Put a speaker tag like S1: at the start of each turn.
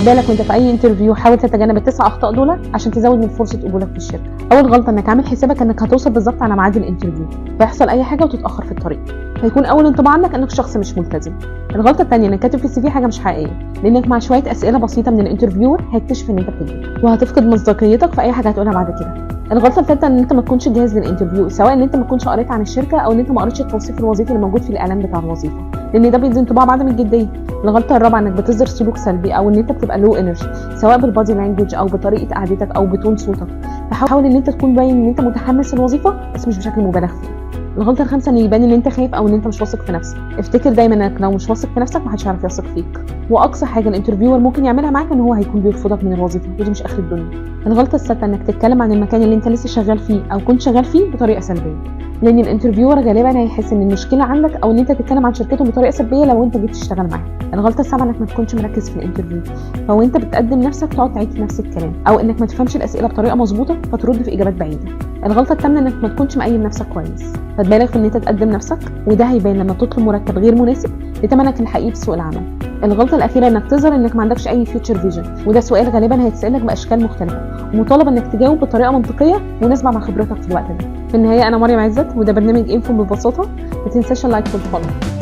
S1: فخد بالك وانت في اي interview، حاول تتجنب التسع اخطاء دول عشان تزود من فرصة قبولك في الشركه. اول غلطه انك عامل حسابك انك هتوصل بالظبط على ميعاد ال interview، فيحصل اي حاجة وتتاخر في الطريق، فيكون اول انطباع عنك انك شخص مش ملتزم. الغلطة الثانية انك كاتب في ال CV حاجة مش حقيقيه، لانك مع شوية اسئلة بسيطة من ال interviewer هيكتشف ان انت بتكذب، وهتفقد مصداقيتك في اي حاجة هتقولها بعد كده. الغلطة الثالثة ان انت ما تكونش جاهز لل interview، سواء ان انت ما تكونش قريت عن الشركة او ان انت ما قريتش التوصيف الوظيفي اللي موجود في الاعلان بتاع الوظيفه، لان ده بيدي انطباع بعدم الجديه. الغلطة الرابعة انك بتظهر سلوك سلبي او ان انت بتبقى low energy، سواء بال body language او بطريقة قعدتك او ب tone صوتك، فحاول ان انت تكون باين ان انت متحمس للوظيفة بس مش بشكل مبالغ فيه. الغلطة الخامسة ان يبان ان انت خايف او ان انت مش واثق في نفسك. افتكر دايما انك لو مش واثق في نفسك محدش هيعرف يثق فيك، واقصى حاجة ال interviewer ممكن يعملها معاك ان هو هيكون بيرفضك من الوظيفه، ودي مش اخر الدنيا. الغلطة السادسة انك تتكلم عن المكان اللي انت لسه شغال فيه او كنت شغال فيه بطريقة سلبيه، لان ال interviewer غالبا هيحس ان المشكلة عندك او ان انت تتكلم عن شركتهم بطريقة سلبية لو انت جيت تشتغل معاهم. الغلطة السابعة انك ما تكونش مركز في ال interview، فوانت بتقدم نفسك تقعد تعيد في نفس الكلام، او انك ما تفهمش الاسئلة بطريقة مظبوطة فترد في اجابات بعيدة. الغلطة الثامنة انك ما تكونش مقيم نفسك كويس، فتبالغ في ان انت تقدم نفسك، وده هيبان لما تطلب مرتب غير مناسب لثمنك الحقيقي في سوق العمل. الغلطة الاخيرة انك تظهر انك ما عندكش اي future vision، وده سؤال غالبا هيتسالك باشكال مختلفة، ومطالب انك تجاوب بطريقة منطقية مناسبة مع خبرتك في الوقت ده. في النهاية انا مريم عزت، وده برنامج انفو ببساطه. ما تنساش ال like وال follow.